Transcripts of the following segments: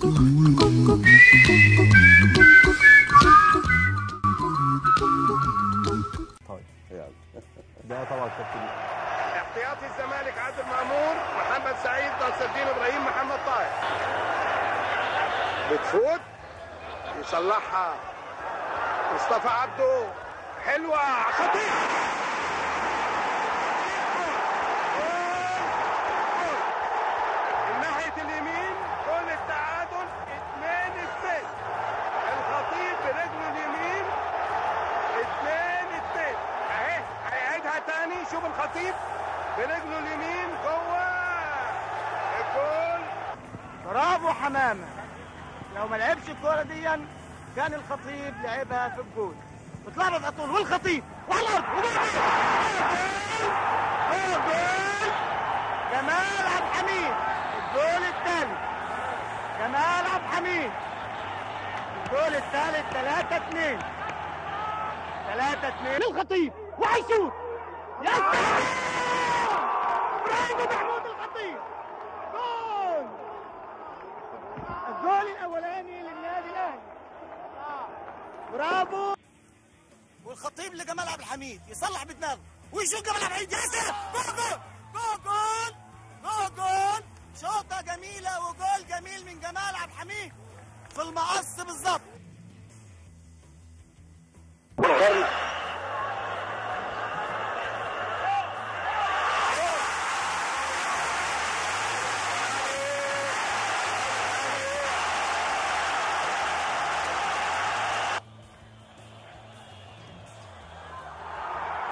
طيب يلا ده طبعا كابتن احتياطي الزمالك عادل مأمور، محمد سعيد، ناصر الدين ابراهيم، محمد طاهر. بتفوت يصلحها مصطفى عبده، حلوة خطير. من ناحية اليمين جول التعادل 2-2. الخطيب برجله اليمين 2-2 اهي، هيعيدها تاني. شوف الخطيب برجله اليمين جوه الجول. برافو حمامه، لو ما لعبش الكورة دي كان الخطيب لعبها في الجول. اتلعبت على طول والخطيب وعلى الارض وجول جول جمال عبد الحميد، الجول الثالث. جمال عبد الحميد الجول الثالث، 3-2. 3-2 للخطيب وهيشوط. يا سلام، برافو محمود الخطيب، جول. الجول الاولاني للنادي الاهلي، برافو. والخطيب لجمال عبد الحميد يصلح بدماغه ويشوط جمال عبد الحميد. يا سلام، جول جول جول جول جول. شوطه جميلة وجول جميل من جمال عبد الحميد في المقص بالظبط.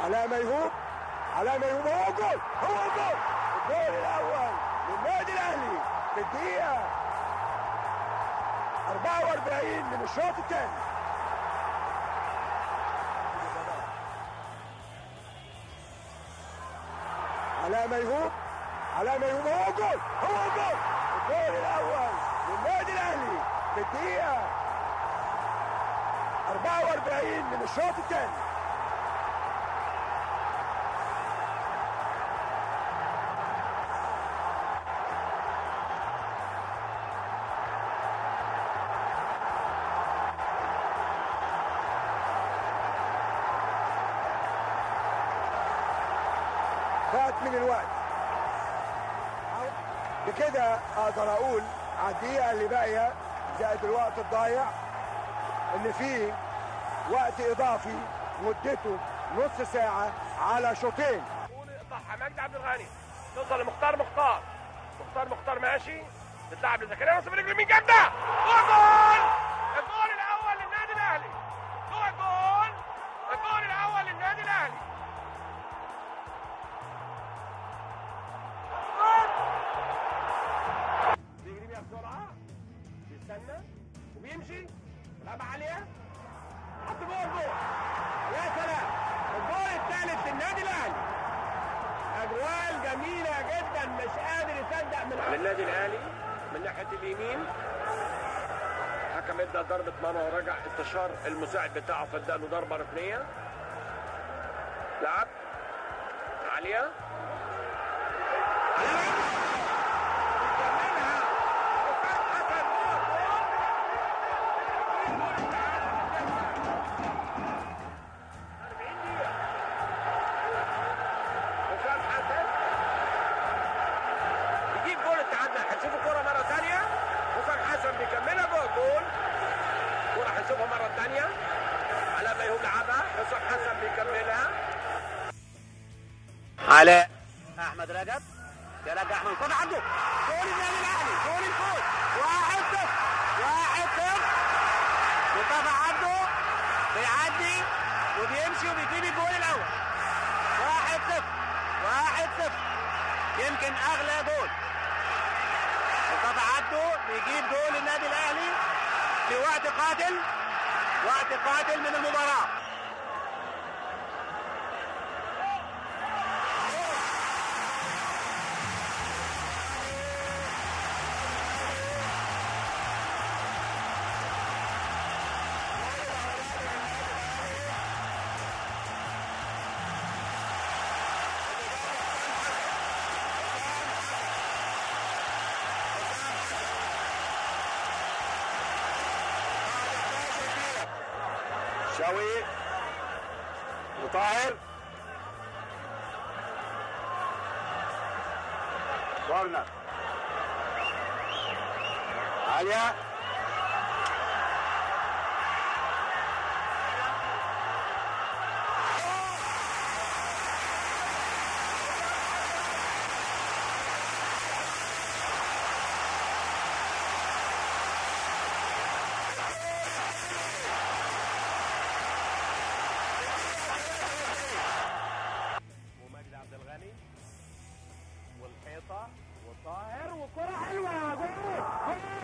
علاء ميهوب، علاء ميهوب، هو جول، هو جول، الجول الاول للنادي الاهلي في الدقيقة 44 من الشوط الثاني. علاء ميهوب، علاء ميهوب، هو جول، هو جول، الجول الاول للنادي الاهلي في الدقيقة 44 من الشوط الثاني. فات من الوقت بكده، اقدر اقول على الدقيقة اللي باقية زائد الوقت الضايع ان في وقت اضافي مدته نص ساعة على شوطين. صح، مجدي عبد الغني توصل لمختار، مختار مختار مختار ماشي، بتلعب لزكريا نصر برجل يمين جامدة، جول. الجول الاول للنادي الاهلي، جول جول، الجول الاول للنادي الاهلي. بيجري بيها بسرعة، بيستنى وبيمشي، لعبه عالية، حط جوه الجول. يا سلام، الجول الثالث للنادي الاهلي. اجوال جميلة جدا، مش قادر يصدق من للنادي الاهلي من ناحية اليمين. حكم ادى ضربه مرمى ورجع استشار المساعد بتاعه فادى له ضربه ركنيه. لعب عالية، هنشوف الكرة مرة ثانية. حسام حسن بيكملها جوه الجول. الكرة هنشوفها مرة ثانية. علاء ميهوب لعبها، حسام حسن بيكملها. علاء أحمد رجب، يرجع أحمد مصطفى عبده، جول النادي الأهلي، جول الفوز، 1-0، 1-0. مصطفى عبده بيعدي وبيمشي وبيجيب الجول الأول. 1-0، 1-0. يمكن أغلى جول. مصطفى عبده بيجيب جول النادي الاهلي في وقت قاتل، وقت قاتل من المباراة. شوقي وطاهر، كورنر عالية. ومجدي عبد الغني والحيطة وطاهر، وكرة حلوة، جول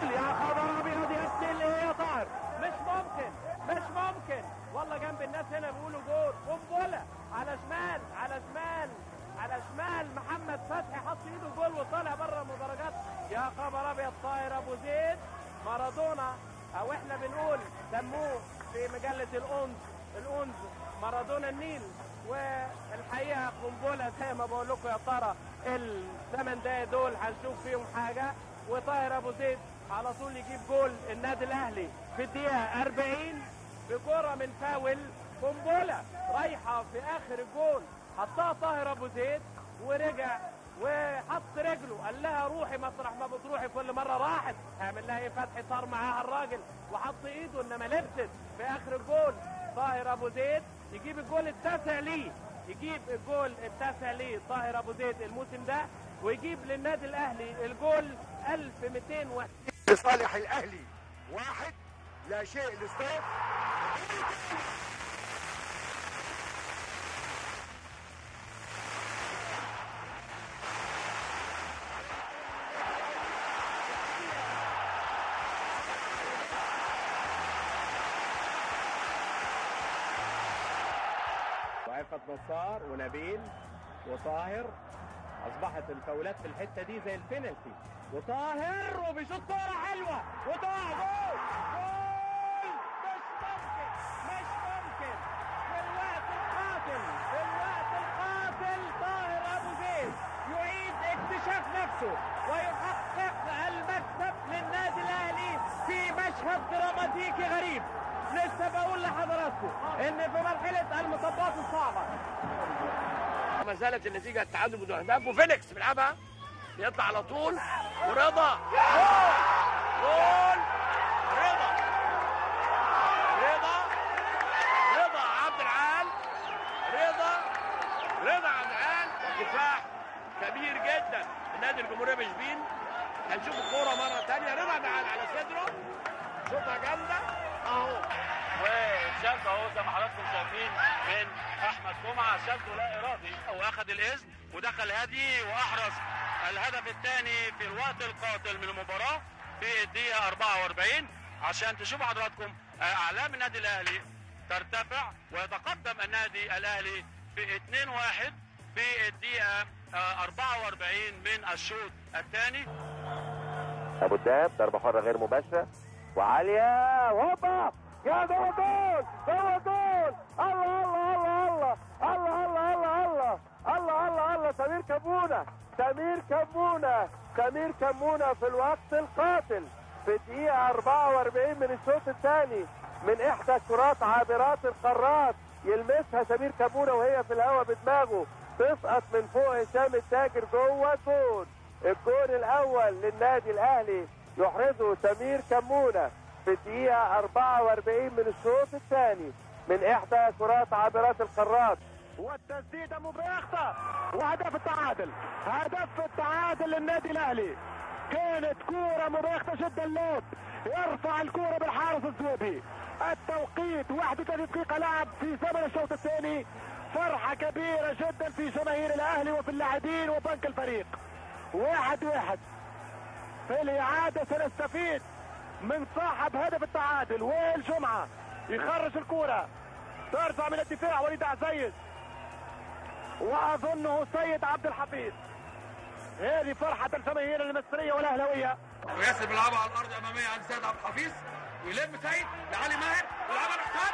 جول. يا خبر ابيض يا ابن الايه يا طاهر، مش ممكن مش ممكن والله. جنب الناس هنا بيقولوا جول. قنبلة على شمال على شمال على شمال، محمد فتحي حط ايده جول وطالع بره المدرجات. يا خبر ابيض، طاهر ابو زيد مارادونا، او احنا بنقول سموه في مجلة الأونز الأونز مارادونا النيل. والحقيقة قنبلة زي ما بقول لكم يا ترى. الثمان دقايق دول هنشوف فيهم حاجة. وطاهر ابو زيد على طول يجيب جول النادي الاهلي في الدقيقة 40 بكره من فاول، قنبلة رايحة في اخر الجول، حطها طاهر ابو زيد ورجع وحط رجله، قال لها روحي مطرح ما بتروحي كل مرة. راحت هيعمل لها ايه فتحي، طار معاها الراجل وحط ايده، انما لبست في اخر الجول. طاهر ابو زيد يجيب الجول التاسع ليه، يجيب الجول التاسع ليه طاهر ابو زيد الموسم ده، ويجيب للنادي الاهلي الجول 1201 لصالح الاهلي، 1 لا شيء للصيف. وعفت نصار ونبيل وطاهر، اصبحت الفاولات في الحتة دي زي البينالتي. وطاهر وبيشوط كورة حلوة، وطاهر جول جول، مش ممكن مش ممكن. في الوقت القاتل، في الوقت القاتل طاهر ابو زيد يعيد اكتشاف نفسه ويحقق المكسب للنادي الاهلي في مشهد دراماتيكي غريب. لسه بقول لحضراتكم ان في مرحلة المطبات الصعبة ما زالت النتيجة التعادل بدون اهداف. وفيليكس بيلعبها، بيطلع على طول، ورضا جول جول، رضا رضا رضا عبد العال، رضا رضا عبد العال. وكفاح كبير جدا من نادي الجمهورية بشبين. هنشوف الكورة مرة ثانية، رضا عبد العال على صدره، شوطها جامدة اهو، وشد اهو زي ما حضراتكم شايفين من احمد جمعه، شده لا ارادي واخذ الاذن ودخل هادي واحرز الهدف الثاني في الوقت القاتل من المباراة في الدقيقة 44. عشان تشوفوا حضراتكم اعلام النادي الاهلي ترتفع ويتقدم النادي الاهلي في 2-1 في الدقيقة 44 من الشوط الثاني. ابو الدهب ضربه حره غير مباشرة وعاليه، هوبا يا جوه جول جوه جول، الله الله الله الله الله الله الله الله الله، سمير كمونه سمير كمونه سمير كمونه في الوقت القاتل في دقيقة 44 من الشوط الثاني، من إحدى كرات عابرات القارات يلمسها سمير كمونه وهي في الهواء بدماغه، تسقط من فوق هشام التاجر جوه الجول. الجول الأول للنادي الأهلي يحرزه سمير كمونه في الدقيقة 44 من الشوط الثاني من إحدى كرات عابرات القارات. والتسديدة مباغتة وهدف التعادل، هدف التعادل للنادي الأهلي. كانت كورة مباغتة جدا، لوب يرفع الكورة بالحارس الزوبي. التوقيت 31 دقيقة لعب في زمن الشوط الثاني. فرحة كبيرة جدا في جماهير الأهلي وفي اللاعبين وبنك الفريق. 1-1 في الإعادة. سنستفيد من صاحب هدف التعادل وائل جمعة، يخرج الكورة، ترجع من الدفاع وليد عزيز واظنه سيد عبد الحفيظ. هذه فرحة الجماهير المصرية والأهلاوية. وياسر بيلعبها على الأرض أمامية عند سيد عبد الحفيظ، ويلم سيد لعلي ماهر ويلعبها لحسام،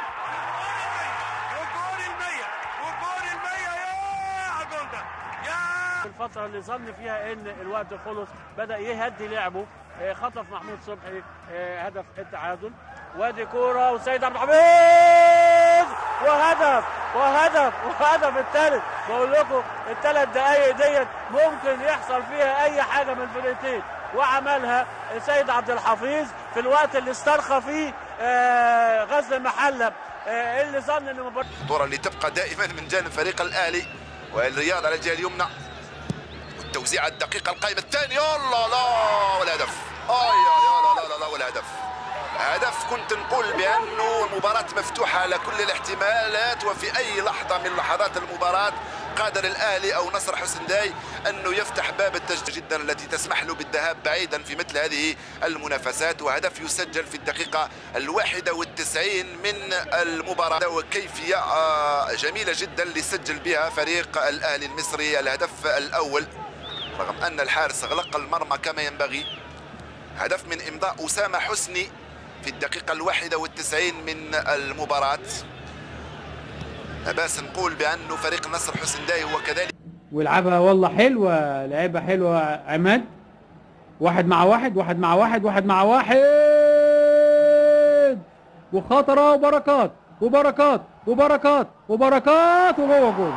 والجول المية، والجول المية، يا على الجول ده يا. الفترة اللي ظن فيها إن الوقت خلص بدأ يهدي لعبه، خطف محمود صبحي هدف التعادل. وادي كورة وسيد عبد الحفيظ، الفوز، وهدف وهدف وهدف الثالث. بقول لكم الثلاث دقايق ديت ممكن يحصل فيها اي حاجة من الفرقتين، وعملها سيد عبد الحفيظ في الوقت اللي استرخى فيه غزل المحلة اللي ظن ان المباراة. الخطورة اللي تبقى دائما من جانب فريق الاهلي والرياض على الجهة اليمنى، والتوزيع الدقيقة القائمة الثانية، الله لا والهدف، يا لا لا لا والهدف. هدف كنت نقول بأنه المباراة مفتوحة على كل الاحتمالات، وفي أي لحظة من لحظات المباراة قادر الأهلي أو نصر حسين داي أنه يفتح باب التسجيل جدا التي تسمح له بالذهاب بعيدا في مثل هذه المنافسات. وهدف يسجل في الدقيقة 91 من المباراة، وكيفية جميلة جدا لسجل بها فريق الأهلي المصري الهدف الأول، رغم أن الحارس غلق المرمى كما ينبغي. هدف من إمضاء أسامة حسني في الدقيقة 91 من المباراة. بس نقول بأنه فريق نصر حسين داي هو كذلك. ولعبها والله حلوة، لعبها حلوة عماد، واحد مع واحد، واحد مع واحد، واحد مع واحد، وخطرة وبركات وبركات وبركات وبركات وجوه جول.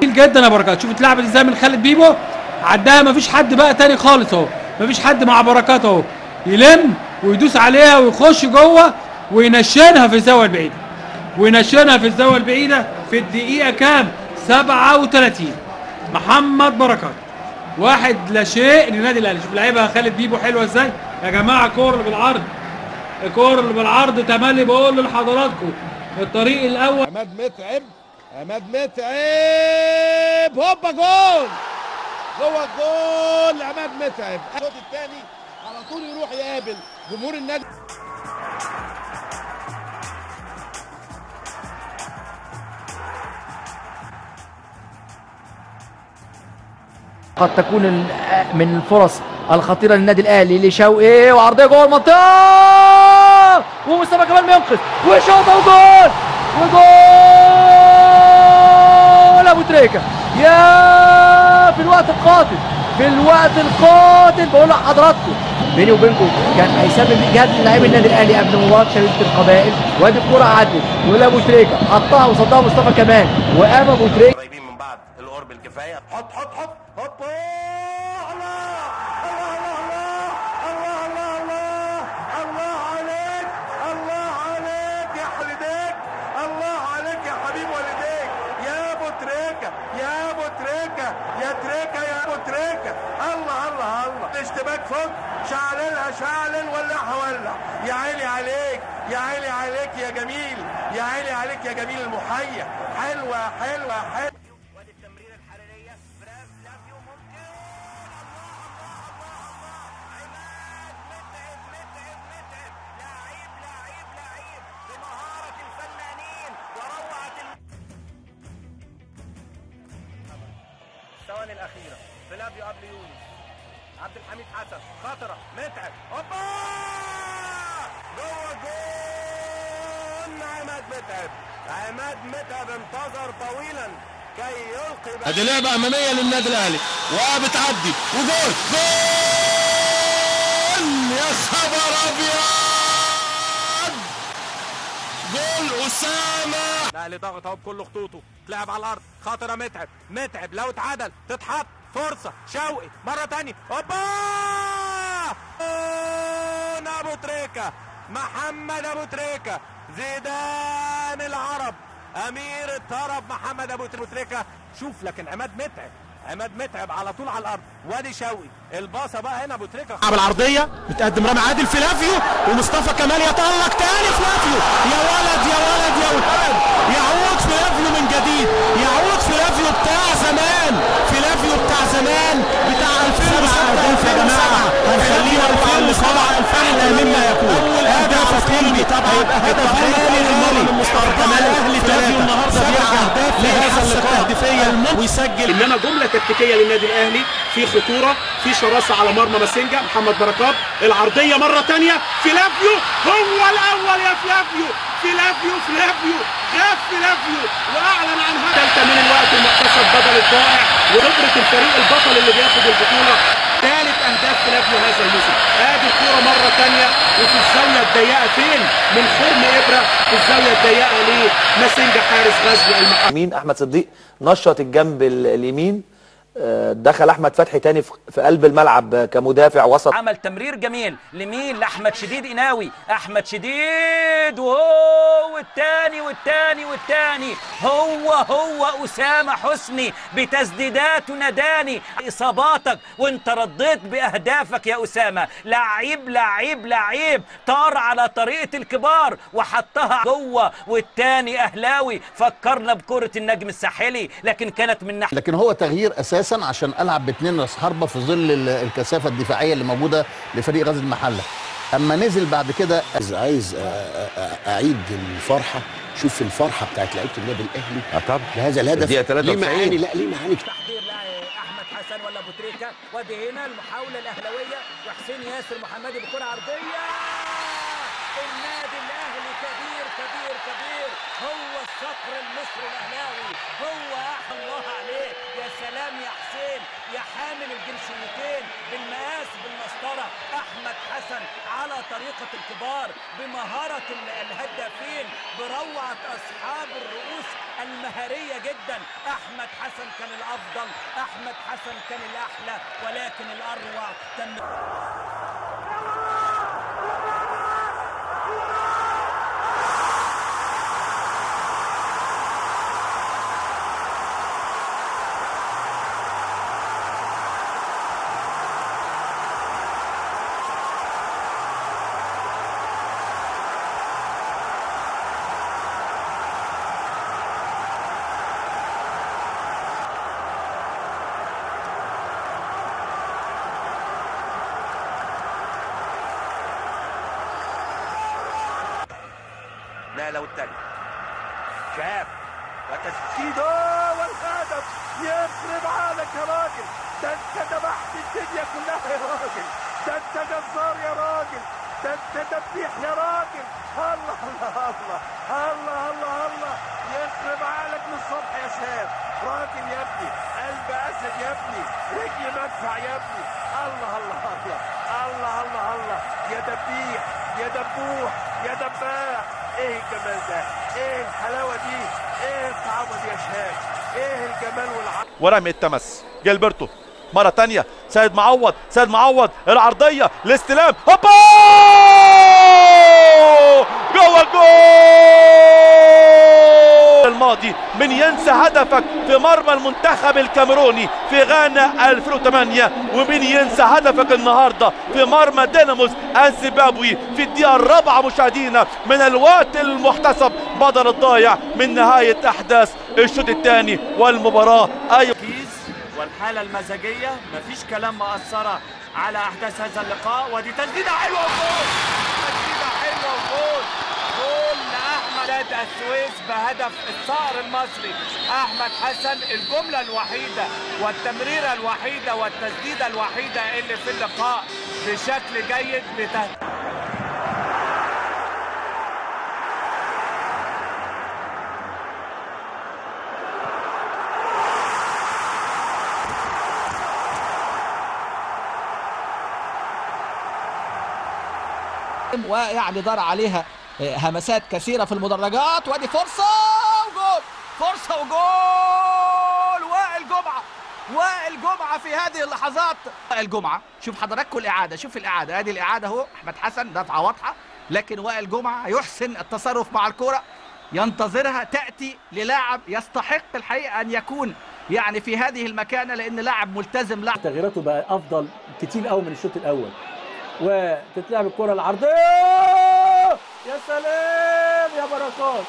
جميل جدا يا بركات، شوف اتلعبت ازاي من خالد بيبو، عداها مفيش حد بقى تاني خالص اهو، مفيش حد مع بركات اهو، يلم ويدوس عليها ويخش جوه وينشنها في الزاوية البعيدة، وينشنها في الزاوية البعيدة في الدقيقة كام؟ 37. محمد بركات 1-0 للنادي الاهلي. شوف لعيبها خالد بيبو حلوة ازاي يا جماعة، كور اللي بالعرض، الكور اللي بالعرض تملي. بقول لحضراتكم الطريق الاول عماد متعب، عماد متعب، هوبا جول، جوه الجول عماد متعب. الشوط الثاني على طول يروح يقابل جمهور النادي. قد تكون من الفرص الخطيرة للنادي الاهلي لشوقي، وعرضيه جوه المنطقة، ومصطفى كمال بينقذ، وشوطه وجول، وجول ابو تريكه، يا في الوقت القاتل، في الوقت القاتل. بقول لحضراتكم بيني وبينكم كان هيسبب اجهاد للاعبي النادي الاهلي قبل مباراة شبيبة القبائل، وادي الكورة عدت ولا ابو تريكه حطها وصدها مصطفى كمال، وقام ابو تريكه. قريبين من بعض القرب الكفاية، حط حط حط هوب، الله الله الله الله الله الله الله عليك، الله عليك يا والديك، الله عليك يا حبيب والديك، يا ابو تريكه، يا ابو تريكه، يا تريكه، يا ابو تريكه، الله الله الله. الاشتباك فوق، شعللها شعلل، ولعها ولع، يا عيني عليك، يا عيني عليك يا جميل، يا عيني عليك يا جميل المحيا، حلوة حلوة حلوة. الثواني الأخيرة، فلافيو قبل يونس، عبد الحميد حسن، خطرة، متعب، هوبا، جوه جول عماد متعب، عماد متعب انتظر طويلا كي يلقي. ادي لعبة أمامية للنادي الأهلي وبتعدي وجول، جول، يا خبر أبيض، جول أسامة. الاهلي ضاغط اهو بكل خطوطه، تلعب على الارض، خطره متعب، متعب لو اتعدل تتحط فرصة، شوقي مرة ثانية، هوبا، ابو تريكه، محمد ابو تريكه، زيدان العرب، امير الطرب محمد ابو تريكه. شوف لكن عماد متعب، عماد متعب على طول على الارض، وادي شوقي الباصه بقى هنا ابو تريكه بالعرضيه، بتقدم رامي عادل فلافيو، ومصطفى كمال يتالق تاني، فلافيو يا ولد يا ولد يا ولد، يعود فلافيو من جديد، يعود فلافيو بتاع زمان، فلافيو بتاع زمان بتاع 2006 2007، هنخليها 2007 احلى مما يكون. هدف قلبي طبعا، هدف غالي للمرمى من مصطفى كمال. الاهلي فلافيو النهارده بيرجع لهذا اللقاء ويسجل. انما جملة تكتيكية للنادي الاهلي في خطورة، في شراسة على مرمى ماسينجا. محمد بركات العرضية مرة ثانية، فلافيو هو الاول يا فلافيو، فلافيو فلافيو غاب فلافيو واعلن عنها ثالثة من الوقت المحتسب بدل الضائع، وخبره الفريق البطل اللي بياخد البطولة. ثالث اهداف فلافيو هذا الموسم. ادي الكورة مرة ثانية وفي الزاوية الضيقه فين؟ من خرم ابره في الزاوية الضيقه لماسنجا حارس غزل المحلة. مين احمد صديق نشط الجنب اليمين، دخل احمد فتحي تاني في قلب الملعب كمدافع وسط. عمل تمرير جميل لمين؟ لاحمد شديد قناوي، احمد شديد وهو الثاني والثاني والثاني، هو اسامة حسني بتسديداته ناداني اصاباتك وانت رديت باهدافك يا اسامة. لعيب لعيب لعيب، طار على طريقه الكبار وحطها جوه. والثاني اهلاوي، فكرنا بكره النجم الساحلي لكن كانت من ناحية، لكن هو تغيير اساسا عشان العب باثنين راس حربه في ظل الكثافة الدفاعية اللي موجودة لفريق غزل المحلة. اما نزل بعد كده عايز اعيد الفرحة، شوف الفرحة بتاعت لعيبة النادي الاهلي طبعا بهذا الهدف. ليه معاني؟ لا ليه معاني. تحضير لاحمد حسن ولا ابو تريكه، وادي هنا المحاولة الاهلاوية وحسين ياسر محمدي بكره عرضية. النادي الاهلي كبير كبير كبير، هو الصقر المصري الاهلاوي، هو الله عليه. يا سلام يا حسين، يا حامل الجنسيتين بالمقاس بالمسطره. احمد حسن على طريقه الكبار، بمهارة الهدافين، بروعه اصحاب الرؤوس المهاريه جدا. احمد حسن كان الافضل، احمد حسن كان الاحلى، ولكن الاروع تم. نقله والثانية شهاب وتسديده والهدف. يخرب عقلك يا راجل، ده انت ذبحت الدنيا كلها يا راجل، ده انت جزار يا راجل، ده انت دبيح يا راجل. الله الله الله الله الله الله، يخرب عقلك من الصبح يا شهاب. راجل يا ابني، قلب اسد يا ابني، رجل مدفع يا ابني. الله الله الله الله الله الله، يا دبيح يا دبوح يا دباح. ايه الجمال ده؟ ايه الحلاوة دي؟ ايه الطعامه دي يا شهاب؟ ايه الجمال والعظمة. ورمي التمس جilberto مرة ثانية، سيد معوض، سيد معوض العرضية، الاستلام، هوبا جوه الجول. الماضي من ينسى هدفك في مرمى المنتخب الكاميروني في غانا 2008، ومن ينسى هدفك النهارده في مرمى ديناموس الزيمبابوي في الدقيقة الرابعة مشاهدينا من الوقت المحتسب بدل الضايع من نهاية احداث الشوط الثاني والمباراة. ايوه والحالة المزاجية مفيش كلام مأثره على احداث هذا اللقاء. ودي تسديده حلوة وجول، تسديده حلوة وجول، جول لاحمد السويس بهدف الصقر المصري احمد حسن. الجملة الوحيدة والتمريره الوحيدة والتسديده الوحيدة اللي في اللقاء بشكل جيد ويعني دار عليها همسات كثيرة في المدرجات. وادي فرصة وجول، فرصة وجول، وائل جمعة، وائل جمعة في هذه اللحظات. وائل جمعة، شوف حضراتكم الإعادة، شوف الإعادة، ادي الإعادة اهو. أحمد حسن دفعة واضحة، لكن وائل جمعة يحسن التصرف مع الكرة، ينتظرها تأتي للاعب يستحق الحقيقة أن يكون يعني في هذه المكانة، لأن لاعب ملتزم. لاعب تغييراته بقى أفضل كتير قوي من الشوط الأول. وتتلعب الكرة العرضية، يا سلام يا بركات.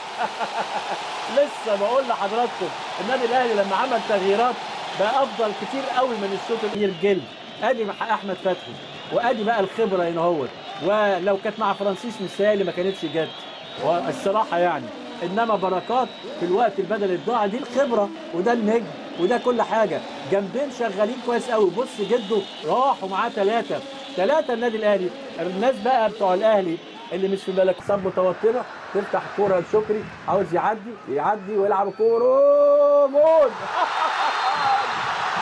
لسه بقول لحضراتكم النادي الاهلي لما عمل تغييرات بقى افضل كتير قوي من الشوط الجلد. ادي احمد فتحي، وادي بقى الخبرة هنا اهوت، ولو كانت مع فرانسيس مثالي ما كانتش جت الصراحة يعني، انما بركات في الوقت البدل الضاع دي الخبرة، وده النجم وده كل حاجة. جنبين شغالين كويس قوي. بص جده راح ومعاه ثلاثة النادي الاهلي. الناس بقى بتوع الاهلي اللي مش في بالك صب متوترة، تفتح كورة لشكري، عاوز يعدي يعدي ويلعب كورة، جول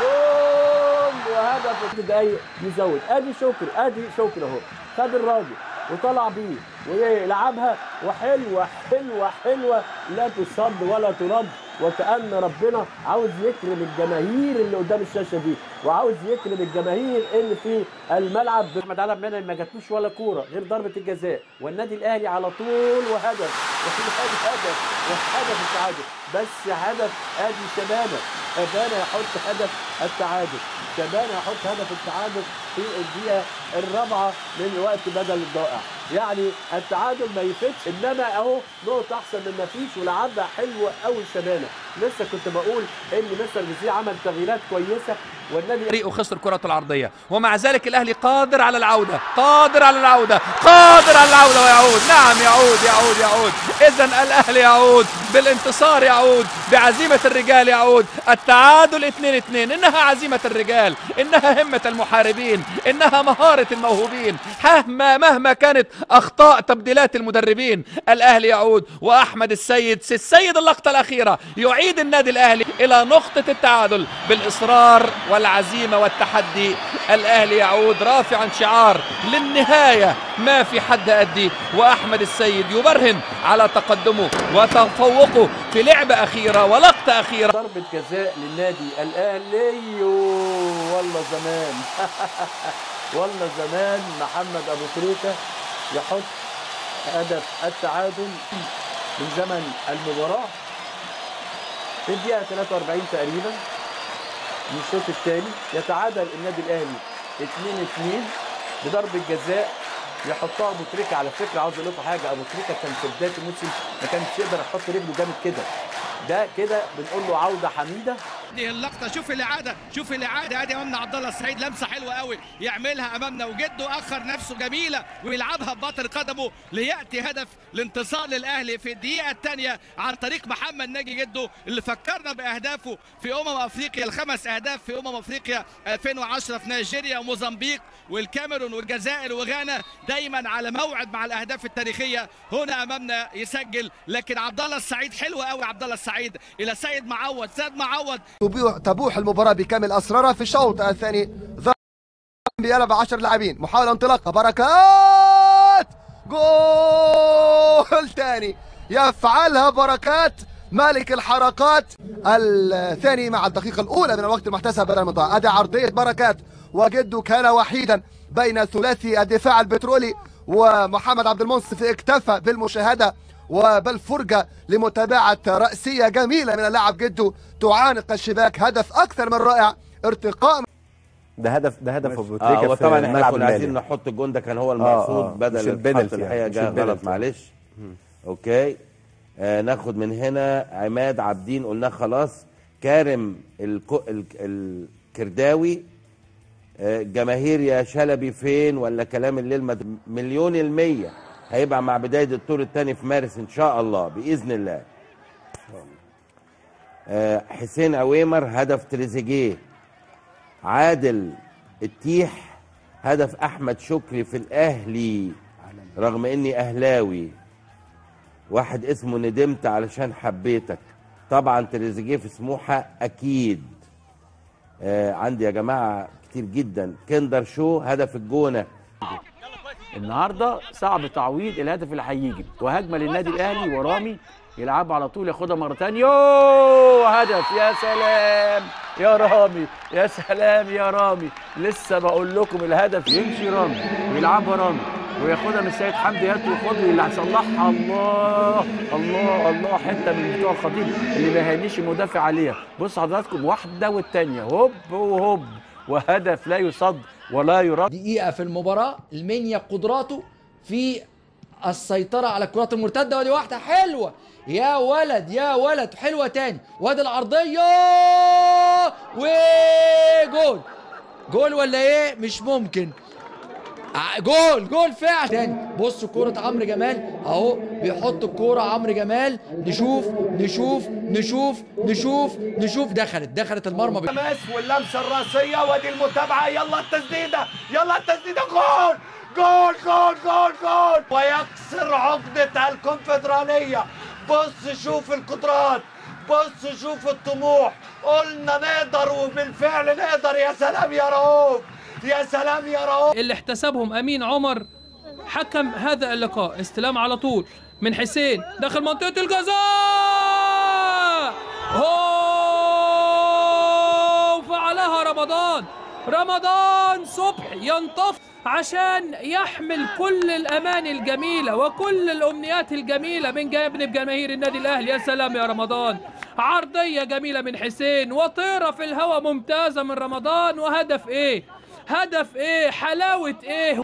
جول وهدف في دقايق يزود. ادي شكري، ادي شكري اهو، خد الراجل وطلع بيه ويلعبها، وحلوه حلوة حلوة لا تصد ولا ترد، وكأن ربنا عاوز يكرم الجماهير اللي قدام الشاشة دي، وعاوز يكرم الجماهير اللي في الملعب. احمد علي منعم ما جاتلوش ولا كورة غير ضربه الجزاء، والنادي الاهلي على طول وهدف، وهدف وهدف التعادل، بس هدف ادي شبانه، شبانه يحط هدف التعادل، شبانه يحط هدف التعادل في الدقيقة الرابعة من الوقت بدل الضائع. يعني التعادل ما يفتش، انما اهو نقطة احسن من ما فيش، ولعبها حلوة قوي شبانه. لسه كنت بقول ان مستر جزيه عمل تغييرات كويسة، والنادي فريقه خسر كرته العرضية، ومع ذلك الاهلي قادر على العودة، قادر على العودة، قادر على العودة، ويعود. نعم يعود يعود يعود. اذا الاهلي يعود بالانتصار، يعود بعزيمة الرجال، يعود التعادل 2-2. انها عزيمة الرجال، انها همه المحاربين، انها مهارة الموهوبين، مهما كانت اخطاء تبديلات المدربين، الاهلي يعود. واحمد السيد السيد اللقطة الاخيرة يعيد النادي الاهلي الى نقطة التعادل بالاصرار والعزيمة والتحدي. الاهلي يعود رافعا شعار للنهاية ما في حد أدي، واحمد السيد يبرهن على تقدمه وتفوقه في لعبه اخيرة ولقطه اخيرة. ضربه جزاء للنادي الاهلي، والله زمان والله زمان محمد ابو تريكه يحط هدف التعادل من زمن المباراة في الدقيقة 43 تقريبا من الشوط الثاني. يتعادل النادي الاهلي 2-2 بضربه جزاء يحطها ابو تريكه. على فكرة عاوز اقول لكم حاجة، ابو تريكه كان في بداية الموسم ما كانش يقدر يحط رجله جامد كده، ده كده بنقول له عوده حميده. هذه اللقطة شوف الاعادة، شوف الاعادة، ادي امامنا عبد الله السعيد، لمسه حلوة قوي يعملها امامنا، وجده اخر نفسه جميلة ويلعبها ببطن قدمه لياتي هدف الانتصار للاهلي في الدقيقة الثانية عن طريق محمد ناجي جده، اللي فكرنا باهدافه في افريقيا، ال5 اهداف في افريقيا 2010 في نيجيريا وموزمبيق والكاميرون والجزائر وغانا، دايما على موعد مع الاهداف التاريخية. هنا امامنا يسجل، لكن عبد الله السعيد حلوة قوي، عبد الله السعيد الى سيد معوض، سيد معوض. تبوح المباراة بكامل أسرارها في الشوط الثاني. بيلعب 10 لاعبين، محاولة انطلاقة، بركات، جول ثاني يفعلها بركات مالك الحركات الثاني مع الدقيقة الأولى من الوقت المحتسب بدل المضاع. أداء عرضية بركات، وجده كان وحيدا بين ثلاثي الدفاع البترولي، ومحمد عبد المنصف اكتفى بالمشاهدة وبالفرجة لمتابعة رأسية جميلة من اللاعب جدو تعانق الشباك. هدف أكثر من رائع، ارتقاء. ده هدف، ده هدف ابو تريكه في طبعا احنا كنا عايزين نحط الجون ده، كان هو المقصود بدل البنالتي، الحقيقة جه غلط معلش. okay ناخد من هنا عماد عابدين، قلنا خلاص. كارم الكرداوي، جماهير يا شلبي فين ولا كلام الليل، 1,000,000% هيبقى مع بداية الدور الثاني في مارس إن شاء الله بإذن الله. حسين عويمر هدف تريزيجيه. عادل التيح هدف أحمد شكري في الأهلي رغم إني أهلاوي. واحد اسمه ندمت علشان حبيتك، طبعا تريزيجيه في سموحة أكيد. عندي يا جماعة كتير جدا. كندر شو هدف الجونة. النهارده صعب تعويض الهدف اللي هيجي، وهجمه للنادي الاهلي ورامي يلعبها على طول، ياخدها مرة ثانية، هدف! يا سلام يا رامي، يا سلام يا رامي، لسه بقول لكم الهدف. يمشي رامي ويلعبها رامي وياخدها من السيد حمدي، هات وخد اللي هيصلحها. الله الله الله، حتة من بتوع الخطيب اللي ما هانيش المدافع عليها. بص حضراتكم، واحدة والثانية، هوب وهوب، وهدف لا يصد ولا يرد. دقيقة في المباراة، المنيا قدراته في السيطرة على الكرات المرتدة، ودي واحدة حلوة يا ولد يا ولد، حلوة تاني، وادي العرضية وجول. جول ولا ايه؟ مش ممكن، جول، جول فعلا تاني. بص كرة عمرو جمال اهو، بيحط الكرة عمرو جمال، نشوف نشوف نشوف نشوف نشوف، دخلت المرمى. تماس واللمسة الراسية، وادي المتابعة، يلا التسديدة، يلا التسديدة، جول جول جول جول جول، ويكسر عقدة الكونفدرالية. بص شوف القدرات، بص شوف الطموح، قلنا نقدر وبالفعل نقدر. يا سلام يا رؤوف، يا سلام يا رؤوف. اللي احتسبهم امين عمر حكم هذا اللقاء. استلام على طول من حسين داخل منطقة الجزاء، هو فعلها رمضان. رمضان صبحي ينطف عشان يحمل كل الأماني الجميلة وكل الأمنيات الجميلة من جانب جماهير النادي الأهلي. يا سلام يا رمضان، عرضية جميلة من حسين وطيرة في الهواء ممتازة من رمضان، وهدف إيه؟ هدف إيه؟ حلاوة إيه؟